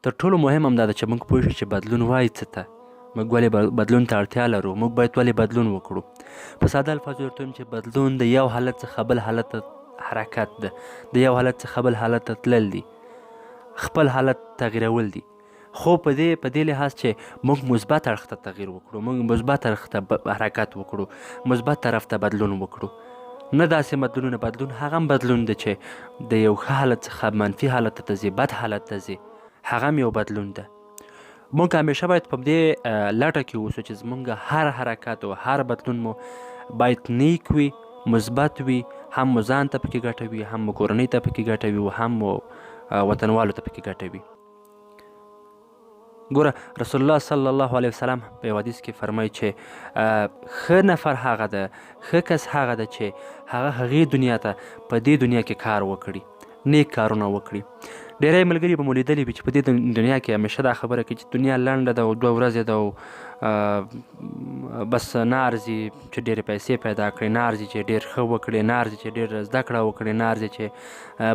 تر ټولو مهم هم دا ده چې موږ پوه شو چې بدلون وایي څه ته، موږ ولې بدلون ته اړتیا لرو، موږ باید ولې بدلون وکړو. په ساده الفاظو درته وایم چې بدلون د یو حالت څخه بل حالت ته حرکت ده، د یو حالت څخه بل حالت ته تلل دي، خپل حالت تغیرول دي. خو په دې لحاظ چې موږ مثبت اړخ ته تغییر وکړو، موږ مثبت اړخ ته حرکت وکړو، مثبت طرف ته بدلون وکړو، نه داسې بدلونونه. بدلون هغه هم بدلون دی چې د یو ښه حالت څخه منفي حالت ته ځي، بد حالت ته ځي، هغه هم یو بدلون ده. موږ همیشه باید په دې لټه کې اوسو چې زمونږ هر حرکت او هر بدلون مو باید نیک وي، مثبت وي، هم مو ځان ته پکې ګټه وي، هم مو کورنۍ ته پکې ګټه وي او هم مو وطنوالو ته پکې ګټه وي. ګوره، رسول الله صلی الله علیه وسلم په یو حدیث کې فرمایي چې ښه نفر هغه ده، ښه کس هغه ده چې هغه هغې دنیا ته په دې دنیا کې کار وکړي، نیک کارونه وکړي. ډیری ملګري به مو لیدلي وي چې په دې دنیا کې همیشه دا خبره کوي چې دنیا لنډه ده او 2 ورځې ده او بس نه ارزي چې ډېرې پیسې پیدا کړي، نه ارزي چې ډېر ښه وکړي، نه ارزي چې ډېر زده کړه وکړي، نه ارزي چې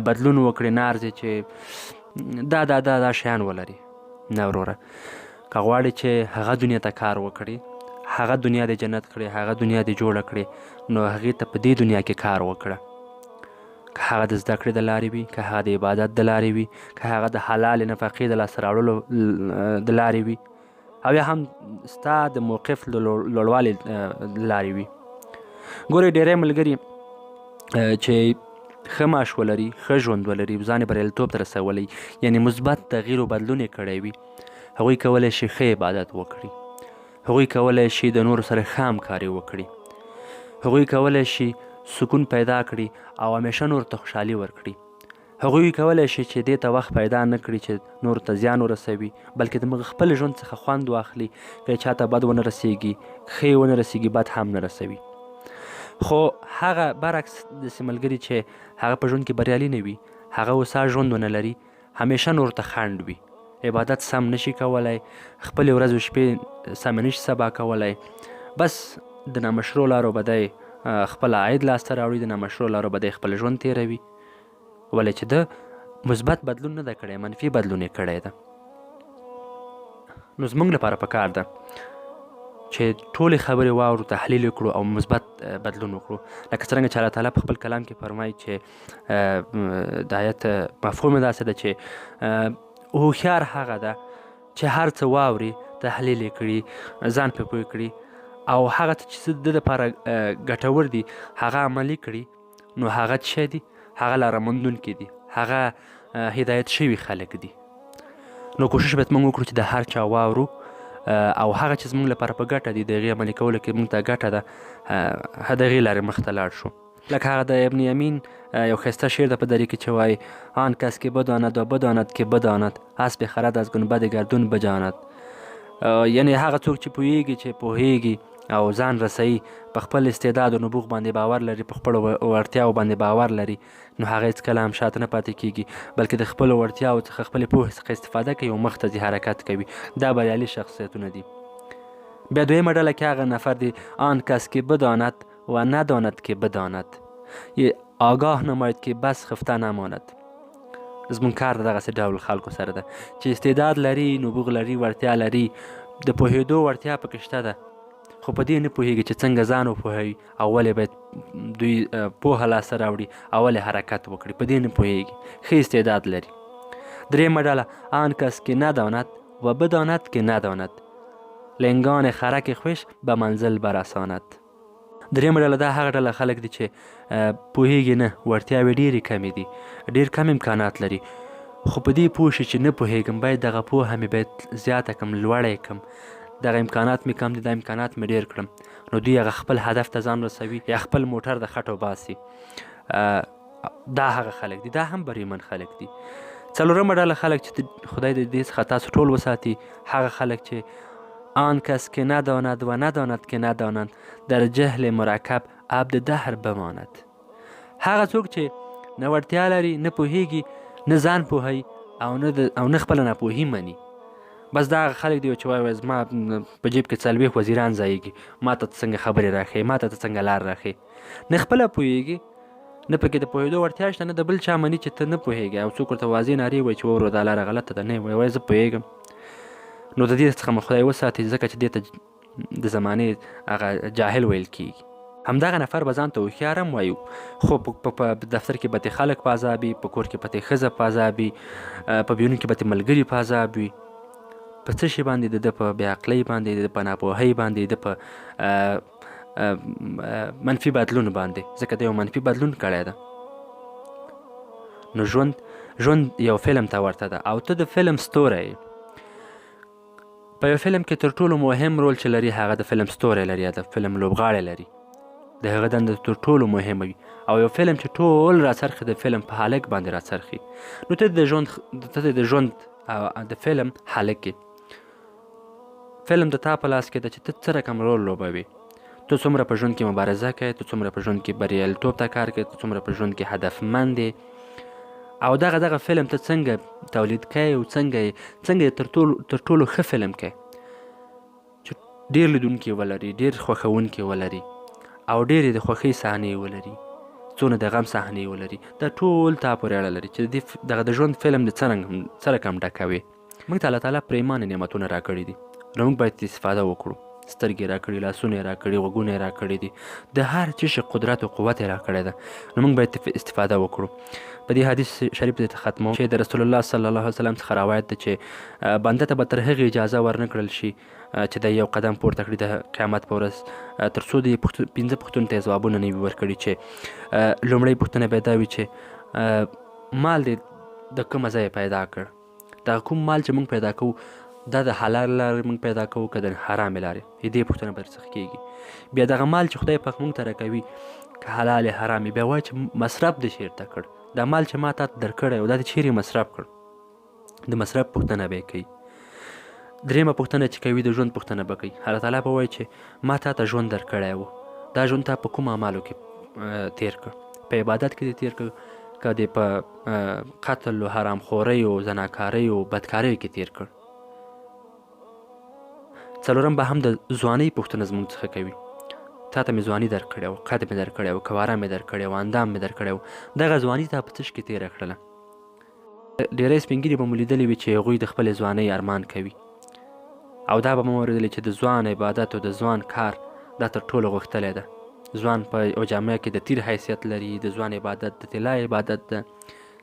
بدلون وکړي، نه ارزي چې دا دا دا دا شیان ولري. نه وروره، که غواړي چې هغه دنیا ته کار وکړي، هغه دنیا دې جنت کړي، هغه دنیا دې جوړه کړي، نو هغې ته په دې دنیا کې کار وکړه. که هغه د زده کړې د لارې وي، که هغه د عبادت د لارې وي، که هغه د حلال نفقې د لاسته راوړلو د لارې وي، او یا هم ستا د موقف د لوړوالي لارې وي. ګورئ، ډیری ملګري چې ښه معاش ولري، ښه ژوند ولري، ځان یې بریالیتوب ته رسولی، یعنی مثبت تغییر او بدلون یې کړی وي، هغوی کولی شي ښه عبادت وکړي، هغوی کولی شي د نورو سره ښه همکاري وکړي، هغوی کولی شي سکون پیدا کړي او همیشه نورو ته خوشحالي ورکړي. هغوی کولی شي چې دې ته وخت پیدا نه کړي چې نورو ته زیان ورسوي، بلکې د خپل ژوند څخه خوند واخلي. که چاته بد ونه رسیږي، ښه یې ونه رسیږي، بد هم نه رسوي. خو هغه برعکس داسې ملګري چې هغه په ژوند کې بریالي نه وي، هغه هوسا ژوند ونه لري، همیشه نور ته خنډ وي، عبادت سم نشي کولای، خپلې ورځې شپې سمې نشي سبا کولای، بس د نامشروع لارو به دی خپل عاید لاسته راوړي، د نامشروع لارو به دی خپل ژوند تېروي. ولې چې ده مثبت بدلون نه ده کړی، منفي بدلون یې کړی ده. نو زمونږ لپاره پکار ده چې ټولې خبرې واورو، تحلیل کړو او مثبت بدلون وکړو. لکه څرنګه چې الله تعالی په خپل کلام کې فرمایي چې د آیت مفهوم داسې ده چې هوښیار هغه ده چې هر څه واوري، تحلیل یې کړي، ځان پرې پوه کړي او هغه څه چې د ده لپاره ګټور دي هغه عملي کړي. نو هغه څه دي؟ هغه لاره موندونکي دي، هغه هدایت شوي خلک دي. نو کوشش باید موږ وکړو چې د هر چا واورو او هغه چې زموږ لپاره په ګټه دي، د هغې عملي کولو کې موږ ته ګټه ده، دغې لارې مخته لاړ شو. لکه هغه د ابن یمین یو ښایسته شعر ده په دري کې چې وایي: آن کس که بداند و بداند که بداند، اسب خرد از گنبد گردون بجاند. یعنی هغه څوک چې پوهیږي چې پوهیږي او ځان رسوي، په خپل استعداد او نبوغ باندې باور لري، په خپلو وړتیاو باندې باور لري، نو هغه هېڅکله هم شاته نه پاتې کیږي، بلکې د خپلو وړتیاو څخه، خپلې پوهې څخه استفاده کوي او مخته ځي، حرکت کوي. دا بریالي شخصیتونه دي. بیا دویمه ډله کې هغه نفر دی: آن کس که بداند و نداند که بداند، آگاه نماید که بس خفته نماند. زمونږ کار د دغسې ډول خلکو سره ده چې استعداد لري، نبوغ لري، وړتیا لري، د پوهېدو وړتیا پکې شته ده، خو په دې نه پوهېږي چې څنګه ځان وپوهوي او ولې باید دوی پوهه لاسته راوړي او ولې حرکت وکړي. په دې نه پوهېږي، ښه استعداد لري. درېیمه ډله: آن کس که نداند و بداند که نداند، لنگان خرک خویش به منزل برساند. درېیمه ډله دا هغه ډله خلک دي چې پوهېږي نه، وړتیاوې ډېرې کمې دي، ډېر کم امکانات لري، خو په دې پوه شي چې نه پوهېږم، باید دغه پوهه مې باید زیاته کړم، لوړه یې کړم، دغه امکانات مې کم دي، دا امکانات مې ډېر کړم. نو دوی هغه خپل هدف ته ځان رسوي یا خپل موټر د خټو باسي. دا هغه خلک دي، دا هم بریمن خلک دي. څلورمه ډله خلک چې خدای د دې څخه تاسو ټول وساتي، هغه خلک چې آن کس که نداند و نداند که نداند، در جهل مرکب عبد دهر بماند. هغه څوک چې نه وړتیا لري، نه پوهیږي، نه ځان پوهوي او نه خپله ناپوهي مني، بس دا هغه خلک دي چې وایي زما په جیب کې 40 وزیران ځایږي، ما ته څنګه خبرې راښیي، ما ته څنګه لار راښیي. نه خپله پوهیږي، نه پکې د پوهېدو وړتیا شته، نه د بل چا مني چې ته نه پوهېږې او څوک ورته واضح نارې وایي چې وروره دا لاره غلطه ده، نه وایي زه پوهېږم. نو د دې څخه مو خدای وساتي، ځکه چې دې ته د زمانې هغه جاهل ویل کېږي. همدغه نفر به ځان ته هوښیار هم وایو، خو په دفتر کې به ترې خلک په عذاب وي، په کور کې به ترې ښځه په عذاب وي، په بیرون کې به ترې ملګري په عذاب وي. په څه شي باندې؟ د ده په بې عقلۍ باندې، د ده په ناپوهۍ باندې، د ده په منفي بدلون باندې، ځکه ده یو منفي بدلون کړی ده. نو ژوند یو فلم ته ورته ده او ته د فلم ستوری یې. په یو فلم کې تر ټولو مهم رول چې لري هغه د فلم ستوری لري یا د فلم لوبغاړی لري. د هغه دنده تر ټولو مهمه وي او یو فلم چې ټول راڅرخي د فلم په هلک باندې راڅرخي. نو ته د ژوند د فلم هلک یې. فلم د تا په لاس کې ده چې ته څه رقم رول لوبوي، ته څومره په ژوند کې مبارزه کوې، ته څومره په ژوند کې بریالیتوب ته کار کوې، ته څومره په ژوند کې هدفمند یې، او دغه فلم ته څنګه تولید کوې او څنګه یې تر ټولو ښه فلم کوې چې ډېر لیدونکي ولري، ډېر خوښوونکي ولري او ډېرې د خوښۍ صحنې ولري، څونه د غم صحنې ولري. دا ټول تا پورې اړه لري چې دغه د ژوند فلم د څه رقم ډکوې. موږ ته الله تعالی پرېمانه نعمتونه راکړي دي، نو موږ باید استفاده وکړو. سترګې راکړي، لاسونه یې راکړي، غوږونه یې راکړي دي، د هر څه شي قدرت او قوت یې راکړی ده، نو موږ باید استفاده وکړو. په دې حدیث شریف دې ختمو چې د رسول الله صلی الله علیه وسلم څخه روایت ده چې بنده ته به تر هغې اجازه ورنه کړل شي چې د یو قدم پورته کړي د قیامت په ورځ، تر څو د 5 پوښتنو ته ځوابونه نه وي ورکړي. چې لومړۍ پوښتنه به دا وي چې مال دې د کومه ځایه پیدا کړ؟ دا کوم مال چې موږ پیدا کوو دا د حلال لارې موږ پیدا کوو که د حرامې لارې؟ دې پوښتنه به درڅخه کېږي. بیا دغه مال چې خدای پاک موږ ته راکوي که حلال حرامې، بیا وایي چې مصرف دې چېرته کړ؟ دا مال چې ما تا ته درکړی او دا دې چیرې مصرف کړ؟ د مصرف پوښتنه به یې کوي. درېیمه پوښتنه چې کوي د ژوند پوښتنه به کوي. الله تعالی به وایي چې ما تا ته ژوند درکړی و، دا ژوند تا په کوم اعمالو کې تیر کړ؟ په عبادت کې دې تیر کړ که دې په قتل و حرامخورۍ او زناکارۍ او بدکاریو کې تیر کړ؟ څلورم به هم د ځوانۍ پوښتنه زموږ څخه کوي. تا ته مې ځواني درکړې وه، قد مې درکړی و، کواره مې درکړې وه، اندام مې درکړی و، دغه ځواني تا په څه شي کې تېره کړله؟ ډېری سپین ږیري به مو لیدلي وي چې هغوی د خپلې ځوانۍ ارمان کوي، او دا به مو اورېدلي چې د ځوان عبادت او د ځوان کار دا تر ټولو غوښتلی ده. ځوان په یو جامعه کې د تیر حیثیت لري، د ځوان عبادت د طلا عبادت ده،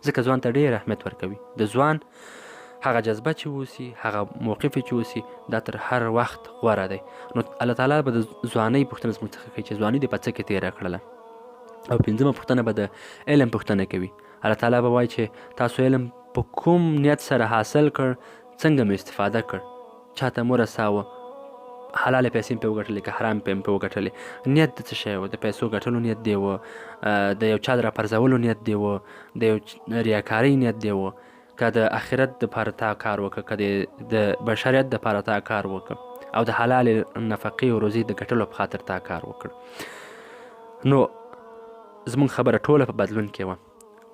ځکه ځوان ته ډېر اهمیت ورکوي. د ځوان هغه جذبه چې اوسي، هغه موقف چې اوسي، دا تر هر وخت غوره دی. نو الله تعالی به د ځوانۍ پوښتنه زموږ څخه کوي چې ځواني دې په څه کې تېره کړله. او پنځمه پوښتنه به د علم پوښتنه کوي. الله تعالی به وایي چې تاسو علم په کوم نیت سره حاصل کړ، څنګه مو استفاده کړ، چاته مو رساوه، حلالې پیسې مې پرې وګټلې که حرام پرې مې وګټلې، نیت د څه شی و؟ د پیسو ګټلو نیت دی و، د یو چا د راپرځولو نیت دی و، د یو ریاکارۍ نیت دی و، که د آخرت دپاره تا کار وکړه، که د بشریت دپاره تا کار وکړه، او د حلالې نفقې او روزي د ګټلو په خاطر تا کار وکړ. نو زموږ خبره ټوله په بدلون کې وه.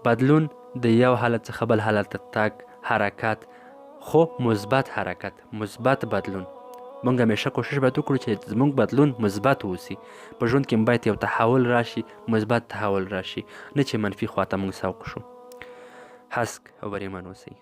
بدلون د یو حالت څخه بل حالت ته تګ، حرکت، خو مثبت حرکت، مثبت بدلون. موږ همیشه کوشش باید وکړو چې زموږ بدلون مثبت اوسي. په ژوند کې باید یو تحول راشي، مثبت تحول راشي، نه چې منفي خواته موږ سوق شو. هسک او بریمن اوسئ.